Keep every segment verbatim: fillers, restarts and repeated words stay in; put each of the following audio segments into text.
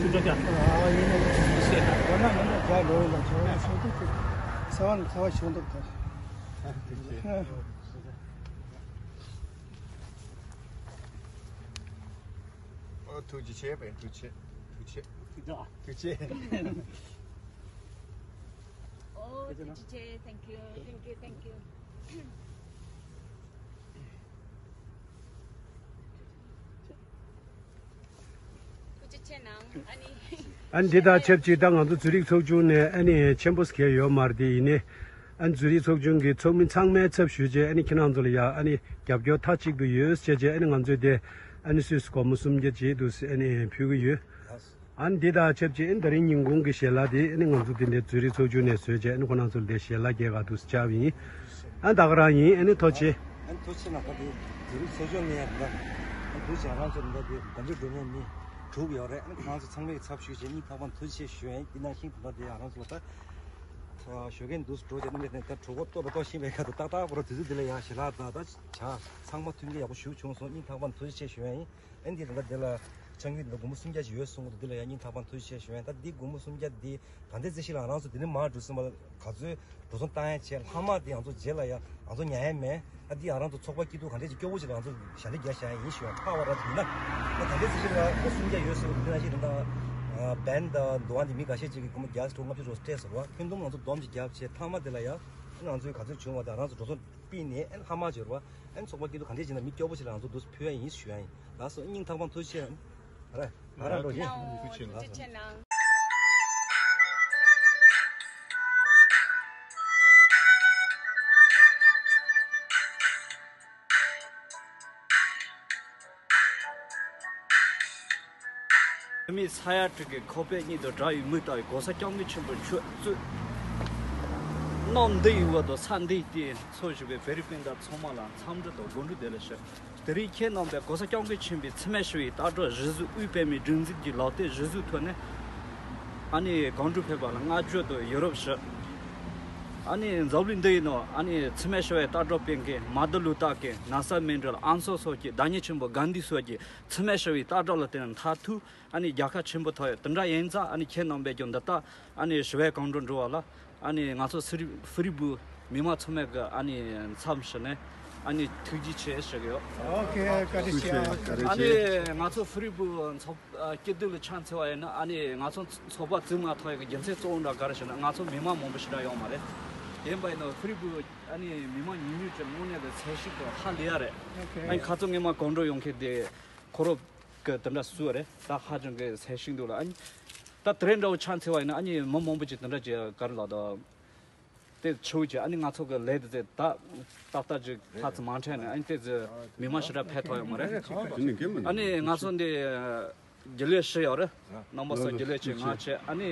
ཅུ་ཀྲ་ཀྱ། ཨ་ཡིན་ན་ཡིན། ཤེས་ད། ད་ན་མི་ན་རྒྱ་ལོ་ཡིན་ལ་ཆོ་ན་ཤོ་ཏུ་ཏུ། ས་བ་ན་ཚ་བ་ཤོ་འདུག་ད། ཨོ་ཐུགས་རྗེ་ཆེ་བས། ཐུགས་རྗེ་ཆེ། ཐུགས་རྗེ་ཆེ། ཐུགས་རྗེ་ཆེ། ཨོ་ཐུགས་རྗེ་ཆེ། Thank you, thank you, thank you. ཐུགས་རྗེ་ཆེ་གནང་། ཨ་ནི། ཨ་ནི་འདི་དང་ཆབས་ཅིག་ད་ང་ཚོ་ཛུ་རིག་ཚོགས་ཆུང་ནས་ཨ་ནི་ཆེན་པོ་ཟེར་མཁན་ཡོད་མ་རེད་དེ། ཡིན་ནའི་ ཨ་ནི་ཛུ་རིག་ཚོགས་ཆུང་གི་ཚོགས་མི་ཚང་མའི་ཚབ་ཞུས་བྱས། ཨ་ནི་ཁྱེད་རང་ཚོ་ལ་ཡ་ཨ་ནི་རྒྱབ་སྐྱོར་མཐའ་གཅིག་ཏུ་ཡོད་ཟེར་བྱས། ཨ་ནི་ང་ཚོས་དེ་ཨ་ནི་སུད་སི་སྒོར་མོ་སུམ་བརྒྱ་བྱེད་འདུག་ཟེར་ཨ་ནི་ཕུལ་གི་ཡོད། ཨ་ནི་འདི་དང་ཆབས་ཅིག་ཨ་ནི་ད་རིང་ཉིན་གུང་གི་ཞལ་ལག་དེ་ཨ་ནི་ང་ཚོ་དེ་འདྲའི་ཛུ་རིག་ཚོགས་ཆུང་ནས་བཟོས་བྱས། ཨ་ནི་ཁོ་རང་ཚོ་ལ་དེ་ཞལ་ལག་རྒྱག་ག་འདུག་ཟེར་བཅར་བ་ཡིན། ཨ་ནི་ད་ག་རང་ཡིན། ཨ་ནི་ཐུགས་རྗེ་ཆེ། ཨ་ནི་ཐུགས་རྗེ་ཆེ་གནང་། ད་དེ་ཛུ་རིག་ཚོགས་ཆུང་ནས་ཡང་ད་ཨ་ནི་ཐུགས་རྗེ་ཆེ། ང་རང་ཚོ་ད་དེ་གོམ་བགྲོད་འགྲོ་མཁན་མི་དྲུག་ཡོད་རེད། ཨ་ནི་ཁོ་རང་ཚོ་ཚང་མའི་ཚབ་ཞུས་བྱས་སྙིང་ཐག་པ་ནས་ཐུགས་རྗེ་ཆེ་ཞུ་ཡ་ཡིན། དེ་ནང་བཞིན་ད་དེ་ང་རང་ཚོ་ད་ཞོགས་ཀས་འདུག་འགྲོ་བྱས་ནས་ད་གྲོད་ཁོག་ལྟོགས་དང་ལྟོགས་བཞིན་པའི་ཁ་ཐུག་ཏག་ཏག་པོ་ར་དུས་ཚོད་འདི་ལ་ཡ་ཞལ་ལག་དང་ད་ཇ་ཚང་མ་མཐུན་རྐྱེན་ཡག་པོ་ཞིག་བྱུང་སོང་། སྙིང་ཐག་པ་ནས་ཐུགས་རྗེ་ཆེ་ཞུ་ཡ་ཡིན། ཨ་ནི་དེ་ད་ལྟ་དེ་ལ་ཆང་གི་ལ་སྒོར་མོ་སུམ་བརྒྱ་ཅིག་ཡོད་གསུང་གི་འདུག་འདི་ལ་ཡང་སྙིང་ཐག་པ་ནས་ཐུགས་རྗེ་ཆེ་ཞུ་ཡ་ཡིན། ད་འདི་སྒོར་མོ་སུམ་བརྒྱ་འདི་ག་འདྲས་རྩིས་ཤིག་ལ་ང་རང་ཚོ་དེ་ནས་མར་འགྲོ་སོང་བ་ག་ཚོད་འགྲོ་སོང་བཏང་ཡ་བྱས། ལྷག་མ་དེ་ང་ཚོ་རྗེས་ལ་ཡ་ང་ཚོ་ཉར་ཡ་མེད། ཨ་འདི་ང་རང་ཚོ་ཚོགས་པ་སྐྱིད་སྡུག་ག་འདྲས་ཅིག་སྐྱོ་བོ་ཅིག་ལ་ང་ཚོ་ཞལ་འདེབས་རྒྱག་བཞག་ཡ་ཡིན་ཞུ་ཡ། ཕར་བ་ར་ཅིག་ཡིན་ན་ཨ་ག་འདྲས་རྩིས་ཤིག་ལ་སྒོར་སུམ་བརྒྱ་ཡོད་ཟེར་བ་འདི་ནང་བཞིན་རེད། ད་བན་དང་འདུ་བ་འདི་མི་འགའ་ཤས་ཅིག་གིས་སྒོར་མོ་བརྒྱ་ཙམ་སྤྲད་མང་པོ་ཅིག་རོགས་སྤྲད་ཟེར་བ། ཁྱོན་བསྡོམས་ང་ཚོ་བསྡོམས་ཅིག་བརྒྱབ་བྱས་ལྷག་མ་དེ་ལ་ཡ་ང་ཚོས་ག་ཚོད་བྱུང་བ་དེ་ང་རང་ཚོ་འགྲོ་སོང་ཕུད་ནས་ཨ་ལྷག་མ་བྱེད་རོགས། ཨ་ནི་ཚོགས་པ་སྐྱིད་སྡུག་ག་འདྲས་བྱས་ན་མི་སྐྱོ་པོ་ཞིག་ལ་ང་ཚོ་འདུག་སེ་ཕུལ་ཡ་ཡིན་ཞུ་ཡ་ཡིན། ལགས་སོ། སྙིང་ཐག་པ་ནས་ཐུགས་རྗེ་ཆེ། རེད། ང་རང་འགྲོ་གི་ཡིན། ཐུགས་རྗེ་ཆེ་གནང་། མི་ས་ཡ་དྲུག་གི་ཁོག་པའི་སྙིང་དུ་བྲག་ཡི་མུ་ལྟ་བུའི་གོ་ས་སྐྱབས་མགོན་ཆེན་པོ་མཆོག་གཙོས། གནམ་འདི་ཡི་འོག་ཏུ་ས་འདི་ཡི་སྟེང་འཚོ་བཞིན་པའི་བོད་རིགས་སྤུན་ཟླ་ཚང་མ་ལ་འཚམས་འདྲི་དང་དགོང་དྲོ་བདེ་ལེགས་ཞུ། དེ་རིང་ཁྱེད་རྣམ་པས་གོ་ས་སྐྱབས་མགོན་ཆེན་པོའི་འཚེ་མེད་ཞི་བའི་ལྟ་གྲུབ་གཞི་བཟུང་དབུས་བོད་མིའི་སྒྲིག་འཛུགས་ཀྱི་ལག་དེབ་གཞི་བཟུང་ཐོག་ནས་ཨ་ནི་གང་དྲུག་ཕེབས་པ་ལ་བསྔགས་བརྗོད་དང་ཡི་རངས་ཞུ། ཨ་ནི་འཛམ་གླིང་འདི་ཡི་ནང་ཨ་ནི་འཚེ་མེད་ཞི་བའི་ལྟ་གྲུབ་སྤེལ་མཁན་མར་ཏིན་ལུ་ཐར་ཀིང་། ནེལ་སན་མན་ཌེ་ལ། ཨང་སང་སོགས་ཀྱི། བདག་ཉིད་ཆེན་པོ་གྷན་དྷི་སོགས་ཀྱི་འཚེ་མེད་ཞི་བའི་ལྟ་གྲུབ་ལ་བརྟེན་ནས་མཐར་ཐུག་ཨ་ནི་རྒྱལ་ཁ་ཆེན་པོ་ཐོབ་ཡོད། དེ་འདྲ་ཡིན་ཙང་ཨ་ནི་ཁྱེད་རྣམ་པས་ཀྱང་འདི་ལྟར་ཨ་ནི་ཞི་བའི་གང་དྲུག་འགྲོ་བ་ལ་ཨ་ནི་ང་ཚོ་ཧྥི་རི་ཧྥི་རི་པུའི་མི་མང་ཚང་མས་ཀྱི་ཨ་ནི་མཚམས་བཞག་ནས་ཨ་ནི་ཐུགས་རྗེ་ཆེ་ཞུ་གི་ཡོད། ཨོ་ཁེ། བཀའ་དྲིན་ཆེ། ཨ་ནི་ང་ཚོ་ཧྥི་རི་པུའི་ཚོགས་སྐྱིད་སྡུག་ལ་ཆ་མཚོན་པ་ཡིན་ན། ཨ་ནི་ང་ཚོ་ཚོགས་པ་བཙུགས་མ་ཐག་ཡོད་ཀྱི་རྒྱུ་མཚན་གཙོ་བོ་འདྲ་ག་རེ་ཞེ་ན། ང་ཚོ་མི་མང་མང་པོ་ཞེ་དྲག་ཡོད་མ་རེད། ཡིན་པ་ཡིན་ན་ཧྥི་རི་པུའི་ཨ་ནི་མི་མང་ཉུང་ཉུང་ཅིག་དངོས་གནས་ཀྱི་ཚད་གཞི་དང་ཧ་ལས་ཡ་རེད། ཨ་ནི་ཁ་ཚོ་སྔོན་མ་གང་འགྲོ་ཡོང་མཁན་དེ་ཁོ་རང་གི་དེ་འདྲ་བཟོས་པ་རེད། ད་ཧ་ཅང་གི་ཚད་གཞི་འདུག་ལ། ཨ་ནི་ད་དེ་རིང་འདྲ་བོ་ཆ་མཚོན་པ་ཡིན་ན། ཨ་ནི་མི་མང་པོ་ཅིག་དེ་འདྲ་ཅིག་ག་རེ་ལབ་དང་། དེ་ཆུ་བོ་ཆེ། ཨ་ནི་ང་ཚོ་གི་ལས་དེ་ཚེ་ད་ཏག་ཏག་ཅིག་ལྷ་ཚོ་མ་འཕྲད་ནས། ཨ་ནི་དེ་ཚེ་མི་མང་ཞེ་དྲག་ཕེབས་ཐུབ་ཡོད་མ་རེད། ཨ་ནི་ང་ཚོ་འདི་རྒྱུན་ལས་ཞུ་ཡོད་རེད། རྣམ་པ་ཚོ་རྒྱུན་ལས་བྱེད། ང་བྱེད། ཨ་ནི་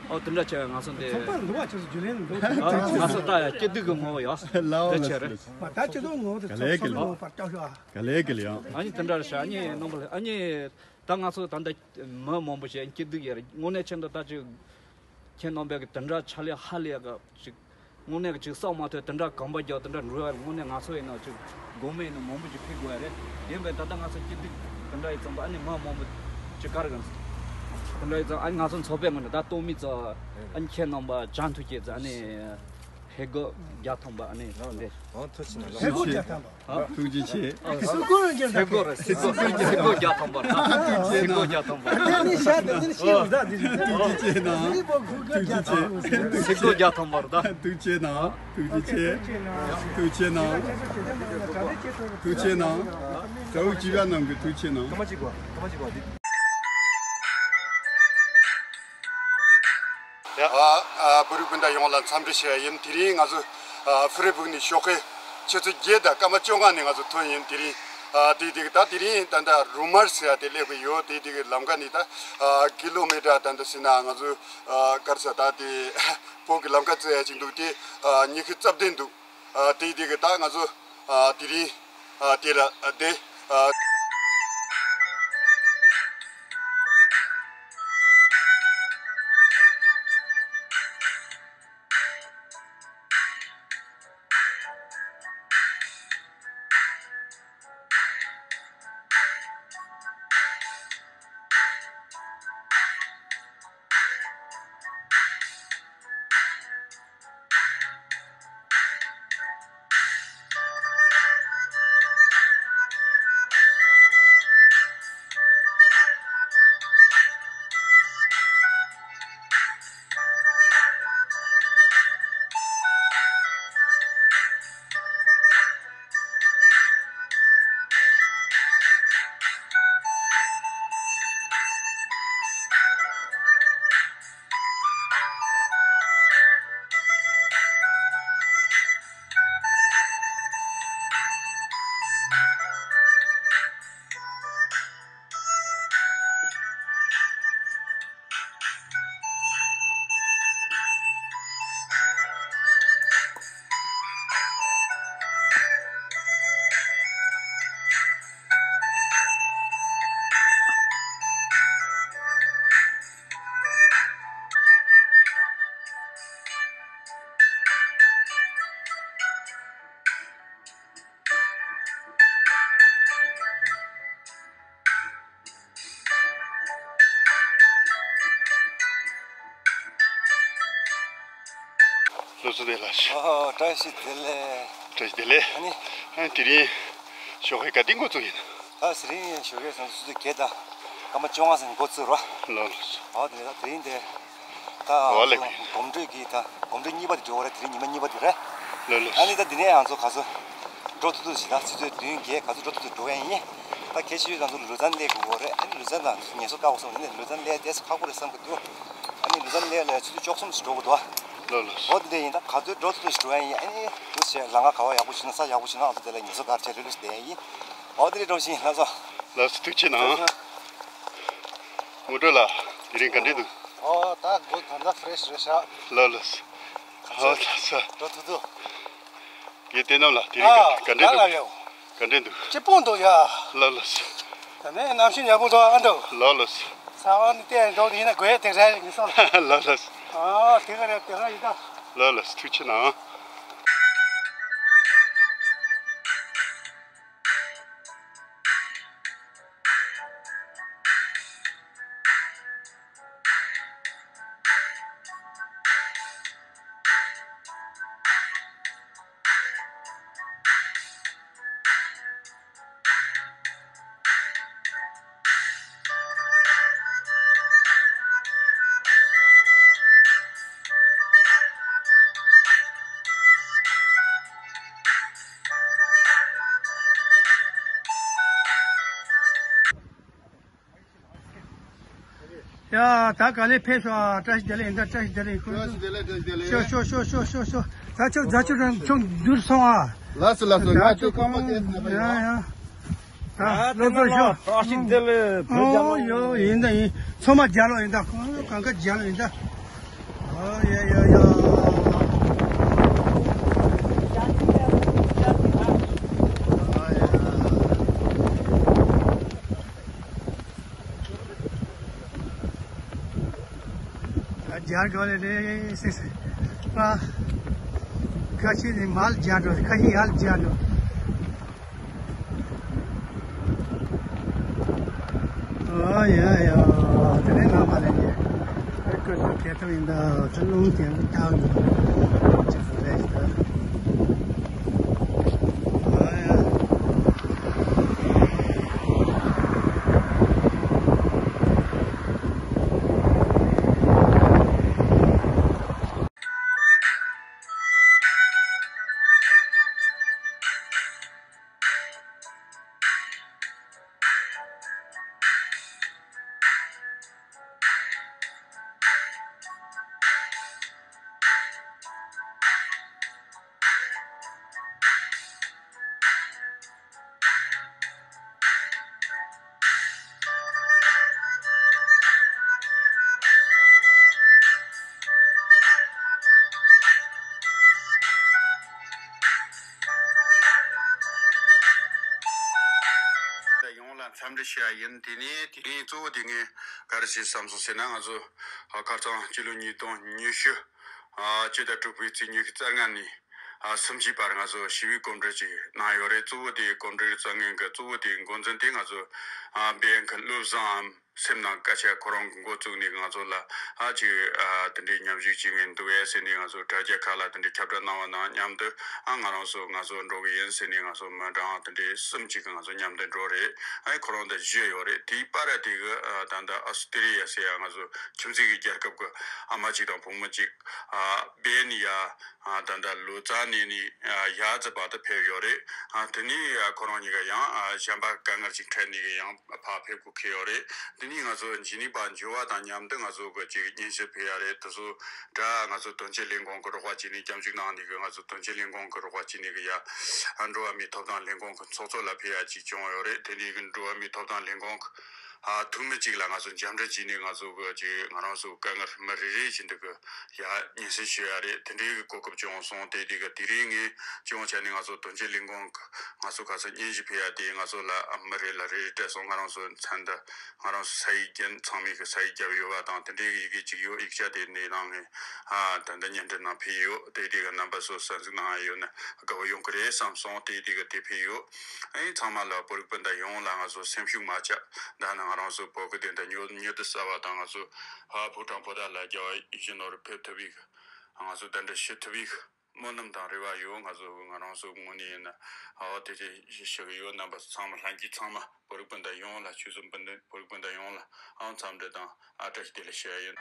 ཨོ་དེ་འདྲ་བྱས་ང་ཚོ་འདི་ཚོགས་པ་འདུག་བ། ཁྱེད་ཚོ་རྒྱུན་ལས་འདུག་ཨ་ང་ཚོ་ད་ཡ་སྐྱིད་སྡུག་གི་ངོ་བོ་ཡོད། དེ་བྱས་རེད། མ་ད་སྐྱིད་སྡུག་ངོ་བོ་དེ་ཚོགས་པ་འདུག་བ། ག་ལེ་ག་ལེ་ཡང་། ཨ་ནི་དེ་འདྲ་རེད་ཤག་ཨ་ནི་རྣམ་པ་ལ་ཨ་ནི། ད་ང་ཚོ་ད་ལྟ་མི་མང་པོ་ཞིག་སྐྱིད་སྡུག་ཡོད་རེད། དངོས་གནས་ཆེད་དུ་ད་ཅིག་ཁྱེད་རྣམ་པས་ཀྱི་དེ་འདྲ་ཕྱག་ལས་ཧ་ལས་ཀ་ཅིག་དངོས་གནས་ཀྱི་ཅིག་བསམ་མ་ཐུབ་དེ་འདྲ་གོམ་པ་རྒྱག་དེ་འདྲ་འགྲོ་ཡ་རེད། དངོས་གནས་ང་ཚོ་ཡིན་ན་ཅིག་དགོས་མེད་ཡིན་ན་མང་པོ་ཅིག་ཕུད་དགོས་ཡ་རེད། ཡིན་པས་ད་ལྟ་ང་ཚོ་སྐྱིད་སྡུག་དེ་འདྲ་ཡིན་ཙང་པ། ཨ་ནི་མི་མང་པོ་ཅིག་ག་རེ་ག་དེ་འདྲ་ཡིན་ཙང་། ཨ་ནི་ང་ཚོ་ཚོགས་པའི་ངོས་ནས་ད་སྟོང་མི་ཙམ་ཨ་ནི་ཁྱེད་རྣམ་པ་བྱང་ཐུགས་བསྐྱེད་ཙང་། ཨ་ནི་ཧེ་གོ་བརྒྱ་ཐམ་པ། ཨ་ནི་འདི་ཨ་ཐུགས་རྗེ་ཆེ་གནང་། ཧེ་གོ་བརྒྱ་ཐམ་པ། ཨ་ཐུགས་རྗེ་ཆེ། ཨ་སེ་གོ་རེད། སེ་གོ་རེད། སེ་གོ་བརྒྱ་ཐམ་པ་རེད། ཨ་ཐུགས་རྗེ་ཆེ་གནང་། སེ་གོ་བརྒྱ་ཐམ་པ་རེད། ཨ་ནི་ཤ་དང་ནི་ཤི་ཡོང་ཟ་དེ་ཞིག་ཐུགས་རྗེ་ཆེ་གནང་། སེ་གོ་བརྒྱ་ཐམ་པ་རེད། ཐུགས་རྗེ་ཆེ་གནང་། ཐུགས་རྗེ་ཆེ། ཐུགས་རྗེ་ཆེ་གནང་། ཐུགས་རྗེ་ཆེ་གནང་། ཟླ་བ་བཅུ་པ་རྣམས་ཀྱི་ཐུགས་རྗེ་ཆེ་གནང་། ཡ། ཨ་ཨ་བོད་རིགས་སྤུན་ཟླ་ཡོངས་ལ་འཚམས་འདྲི་ཞུ་ཡ་ཡིན། དེ་རིང་ང་ཚོ་ཨ་ཧྥི་རི་པུག་ནས་ཞོགས་ཀས་ཆུ་ཚོད་བརྒྱད་དང་སྐར་མ་བཅོ་ལྔ་ནས་ང་ཚོ་ཐོན་ཡིན། དེ་རིང་ཨ་དེ་དེ་གི་ད་དེ་རིང་ད་ལྟ་རུ་མར་ཟེར་ཡ་དེ་སླེབས་ཀྱི་ཡོད། དེ་དེ་གི་ལམ་ཁ་ནས་ད་ཨ་ཀི་ལོ་མི་ཊར་ད་ལྟ་ཟེར་ན་ང་ཚོ་ཨ་ག་རེ་ཟེར་ད་དེ་བོད་ཀྱི་ལམ་ཁ་བརྩི་ཡ་ཅིག་འདུག་དེ་ཨ་ཉི་ཤུ་རྩ་བདུན་འདུག་ཨ་དེ་དེ་གི་ད་ང་ཚོ་ཨ་དེ་རིང་ཨ་དེ་ལ་ཨ་བསྡད། ཨ། ལགས་སོ། བདེ་ལགས། ཨོ། བཀྲ་ཤིས་བདེ་ལེགས། བཀྲ་ཤིས་བདེ་ལེགས། ཨ་ནི། ཨ། དེ་རིང་ཞོགས་ཀས་ག་དུས་འགོ་བཙུགས་ཡིན། ད་དེ་རིང་ཞོགས་ཀས་ཟིན་ཆུ་ཚོད་བརྒྱད་དང་སྐར་མ་བཅོ་ལྔ་ཙམ་འགོ་བཙུགས་རོགས། ལགས་ལགས་སོ། ཨོ། དེ་ནས་ད་དེ་རིང་དེ་ད་ཨོ་ལེ། གོམ་བགྲོད་ཀྱི་ད་གོམ་བགྲོད་གཉིས་པ་དེ་འགྲོ་བ་རེད། དེ་རིང་ཉི་མ་གཉིས་པ་དེ་རེད། ལགས་ལགས་སོ། ཨ་ནི་ད་དེ་ནས་ང་ཚོ་ག་ཚོད་འགྲོ་ཐུབ་ཐུབ་ཞིག་ད་ཆུ་ཚོད་བདུན་བརྒྱད་ག་ཚོད་འགྲོ་ཐུབ་ཐུབ་འགྲོ་ཡ་ཡིན། ད་གལ་ཆེ་ཤོས་ང་ཚོ་ལུས་རྩལ་སླེབས་དགོས་རེད། ཨ་ནི་ལུས་རྩལ་ལ་ངལ་གསོ་དཀའ་བ་སོང་ནས་ལུས་རྩལ་སླེབས་ཏེ་ཁག་པོ་རེད་བསམ་གི་འདུག་ཨ་ནི་ལུས་རྩལ་སླེབས་ལ་ཆུ་ཚོད་བཅུ་གསུམ་ཞིག་འགྲོ་དགོས་འདུག་ལགས་ལགས་སོ། འོ་དེ་འདྲ་ཡིན། ད་ག་ཚོད་འགྲོ་ཐུབ་ཐུབ་ཞིག་འགྲོ་ཡ་ཡིན། ཨ་ནི་འདུག་བྱས་ལམ་ཁ་ག་བ་ཡག་པོ་བྱུང་ན་ས་ཡག་པོ་བྱུང་ན་ང་ཚོ་དེ་ལ་ངལ་གསོ་ག་རེ་བྱས་རེ་རེ་བྱས་བསྡད་ཡ་ཡིན། འོ་དེ་འདྲ་འགྲོ་བཞིན། ལགས་སོ། ལགས་སོ། ཐུགས་རྗེ་གནང་། མུ་ཏྲོ་ལགས་དེ་རིང་ག་འདྲས་འདུག་ཨོ། ད་འགོ་ད་ལྟ་ཕ་རེ་ཤི་རེད་ཤག་ལགས་ལགས་སོ། ག་ཚོད་ཨོ་ལགས་སོ། འགྲོ་ཐུབ་ཐུབ། ངའི་བསྟན་རྣམ་ལགས་དེ་རིང་ག་ཨ་ག་འདྲས་ད་འདུག་ལབ་ཡོང་། ག་འདྲས་འདུག་སྐྱིད་པོ་འདུག་ཡ། ལགས་ལགས་སོ། ད་ནས་གནམ་གཤིས་ཡག་པོ་འདུག་ཨ་འདུག་ལགས་ལགས་སོ། ས་བ་ནི་བལྟས་འགྲོ་དེ་ཡིན་ན་དགོས་དེ་རེད་ངེས་སོང་། ལགས་ལགས་སོ། ཨ་དེ་ག་རེད་དེ་ག་ཡིན་ད། ལགས་ལགས་སོ། ཐུགས་རྗེ་གནང་། ཡ། ད་ག་ལེ་ཕེབས་ཤོག་ཨ། བཀྲ་ཤིས་བདེ་ལེགས་ཡིན་ད། བཀྲ་ཤིས་བདེ་ལེགས་ཁོང་ཚོ། བཀྲ་ཤིས་བདེ་ལེགས། བཀྲ་ཤིས་བདེ་ལེགས། ཤོག་ཤོག་ཤོག་ཤོག་ཤོག་ཤོག་ད་ཆོག་ད་ཆོག་རང་ཆུང་འགྱུར་སོང་ཨ། ལགས་སོ་ལགས་སོ། ད་ང་ཆོག་ཚོད་ཁོང་པ་ཁོང་དེ་ཚོ་ཡ་ཡ། ད་ལོ་ཚོད་ཤོག་བཀྲ་ཤིས་བདེ་ལེགས། བོད་རྒྱལ་ལོ། ཨོ་ཡོ་ཡིན་ད་ཡིན། ཚང་མ་རྒྱལ་ལོ་ཡིན་ད། ཁོང་གང་ག་རྒྱལ་ལོ་ཡིན་ད། ཨོ་ཡ་ཡ་ཡ། རྒྱལ་དགོས་ལེ་ལེ་སེ་སེ། ཨ། ཁ་ཤས་ནི་མར་རྒྱལ་འགྲོ། ཁ་ཤས་ཡར་རྒྱལ་འགྲོ། ཨ་ཡ་ཡ། དེ་ནས་ནང་མ་ལེན་གྱི། ཨ་ཁོ་ཚོ་གས་ཐུབ་ཡིན་ད། ཚ་རླུང་དེ་འདྲ་བཏང་འདུག་ཅི་ཟེར་རེད་ད། ཨ་ཡ། ཡོངས་ལ་འཚམས་འདྲི་ཞུ་ཡ་ཡིན། དེ་ནས་དེ་རིང་གཙོ་བོ་དེ་ངས་ག་རེ་བྱས་བསམ་སོང་ཟེར་ན། ང་ཚོ་ཁ་རྩང་སྤྱི་ལོ་ཉིས་སྟོང་ཉི་ཤུ། ཨ། སྤྱི་ཟླ་དྲུག་པའི་ཚེས་ཉི་ཤུ་རྩ་ལྔ་ནས། ཨ། སུམ་ཅུའི་བར་ང་ཚོ་ཞི་བའི་གོམ་བགྲོད་ཅིག་གནང་ཡོད་རེད། གཙོ་བོ་དེ་གོམ་བགྲོད་རྩ་འགེངས་ཀྱི་གཙོ་བོ་དེ་འགོ་འཛིན་དེ་ང་ཚོ། ཨ། བན་གྱི་བློ་བཟང་ངམ་སེམས་ནང་སྐད་ཆ་ཁོ་རང་གིས་འགོ་བཙུགས་ནས་ང་ཚོ་ལ། ཨ། ཅིག་ཨ། དེ་འདྲའི་མཉམ་ཞུགས་བྱེད་མཁན་འདུག་ཨེ་ཟེར་ནས་ང་ཚོ་དྲ་རྒྱ་ཁག་ལ་དེ་འདྲའི་ཁྱབ་བསྒྲགས་གནང་བ་དང་མཉམ་དུ། ཨ། ང་རང་ཚོ་ང་ཚོ་འགྲོ་གི་ཡིན་ཟེར་ནས་ང་ཚོ་མི་གྲངས་དེ་འདྲའི་གསུམ་ཅིག་གིས་ང་ཚོ་མཉམ་དུ་འགྲོ་རེད། ཨ། ཁོ་རང་དང་བཞི་ཡོད་རེད། དེའི་བར་དེ་གི། ཨ། ད་ལྟ་ཨོ་སི་ཀྲི་ཡ་ཟེར་ཡ་ང་ཚོ་ཁྱིམ་མཚེས་ཀྱི་རྒྱལ་ཁབ་ཀྱི་ཨ་མ་ཅིག་དང་བུ་མོ་ཅིག་ཨ། བན་ཡ། ཨ། ད་ལྟ་ལོ་ཙཱ་ནས་ནི། ཨ། ཡ་ཙི་བར་དུ་ཕེབས་ཡོད་རེད། ཨ། དེ་ནས། ཨ། ཁོ་རང་གཉིས་ཀ་ཡང་། ཨ། གཞན་པ་དཀའ་ངལ་ཅིག་འཕྲད་ནས་ཀྱི་ཡང་ཕར་ཕེབས་དགོས་ཁེལ་ཡོད་རེད། དེ་ནས་ང་ཚོ་འཇིགས་མེད་པ་འབྱོར་བ་དང་མཉམ་དུ་ང་ཚོ་གི་ཅིག་སྙན་ཞུ་ཕུལ་ཡ་རེད། དེ་ཚོ་ད་ང་ཚོ་དོན་གཅོད་ལས་ཁུངས་ཀྱི་རོགས་པ་བྱས་ནས། སྐྱབས་འཇུག་གནང་ནས་ཀྱི་ང་ཚོ་དོན་གཅོད་ལས་ཁུངས་ཀྱི་རོགས་པ་བྱས་ནས་ཀྱི་ཡ། ཨ། འགྲོ་བ་མིའི་ཐོབ་ཐང་ལས་ཁུངས་ཀྱི་ཚོགས་གཙོ་ལ་ཕུལ་ཡ་ཅིག་བྱུང་ཡོད་རེད། དེ་ནས་ཀྱི་འགྲོ་བ་མིའི་ཐོབ་ཐང་ལས་ཁུངས་ཀྱི། ཨ། འཐུས་མི་གཅིག་ལ་ང་ཚོ་མཇལ་འཕྲད་བྱས་ནས་ང་ཚོ་གི་ཅིག་ང་རང་ཚོ་དཀའ་ངལ་མི་རེ་རེ་བཞིན་དུ་གི་ཡ་སྙན་སེང་ཞུ་ཡ་རེད། དེ་འདྲའི་གི་གོ་སྐབས་བྱུང་སོང་། དེ་དེ་གི་དེ་རིང་ངས་སྤྱི་ཡོངས་ཆ་ནས་ང་ཚོ་དོན་གཅོད་ལས་ཁུངས་གི་ང་ཚོ་ག་ཚོད་སྙན་ཞུ་ཕུལ་ཡ་དེ་ང་ཚོ་ལ་མི་རེ་ལ་རེ་རེ་སྤྲད་སོང་། ང་རང་ཚོ་མཚན་དུ་ང་རང་ཚོ་ས་ཡིག་རྒྱན། ཚང་མས་གི་ས་ཡིག་བརྒྱབ་ཡོད་པ་དང་། དེ་འདྲའི་གི་ཡི་གེ་གཅིག་ཡོད། ཡིག་ཆ་དེ་ནས་ནང་ནས། ཨ། ད་ལྟ་སྙན་སྒྲོན་ནང་ཕུལ་ཡོད། དེ་དེ་གི་རྣམ་པ་ཚོ་གསན་གཟིགས་གནང་ཡ་ཡོད་ན་དགའ་བོ་ཡོང་གི་རེད་བསམ་སོང་། དེ་དེ་གི་དེ་ཕུལ་ཡོད། ཨེ། ཚང་མ་ལ་བོད་རིགས་སྤུན་ཟླ་ཡོངས་ལ་ང་ཚོ་སེམས་ཤུགས་མ་ཆག་ད་ནི་ང་རང་ཚོ་བོད་ཀྱི་བདེན་མཐའ་མྱུར་མྱུར་དུ་གསལ་བ་དང་། ང་ཚོ་ཕོ་བྲང་པོ་ཏ་ལ་རྒྱལ་བ་ཡིད་བཞིན་ནོར་བུ་ཕེབས་ཐུབ་པའི་ ང་ཚོ་དེ་འདྲ་ཞུ་ཐུབ་ཡིག་སྨོན་ལམ་དང་རེ་བ་ཡོད། ང་ཚོ་ང་རང་ཚོ་ངོས་ནས་ཡིན་ན་ཨ་བ་དེ་དེ་ཞུ་གི་ཡོད། རྣམ་པ་ཚང་མ་ལྷན་རྒྱས་ཚང་མ་བོད་རིགས་སྤུན་ཟླ་ཡོངས་ལ། ཆོས་སྲུང་སྤུན་ཟླ་བོད་རིགས་སྤུན་ཟླ་ཡོངས་ལ་ཨང་འཚམས་འདྲི་དང་ཨ་བཀྲ་ཤིས་བདེ་ལེགས་ཞུ་ཡ་ཡིན།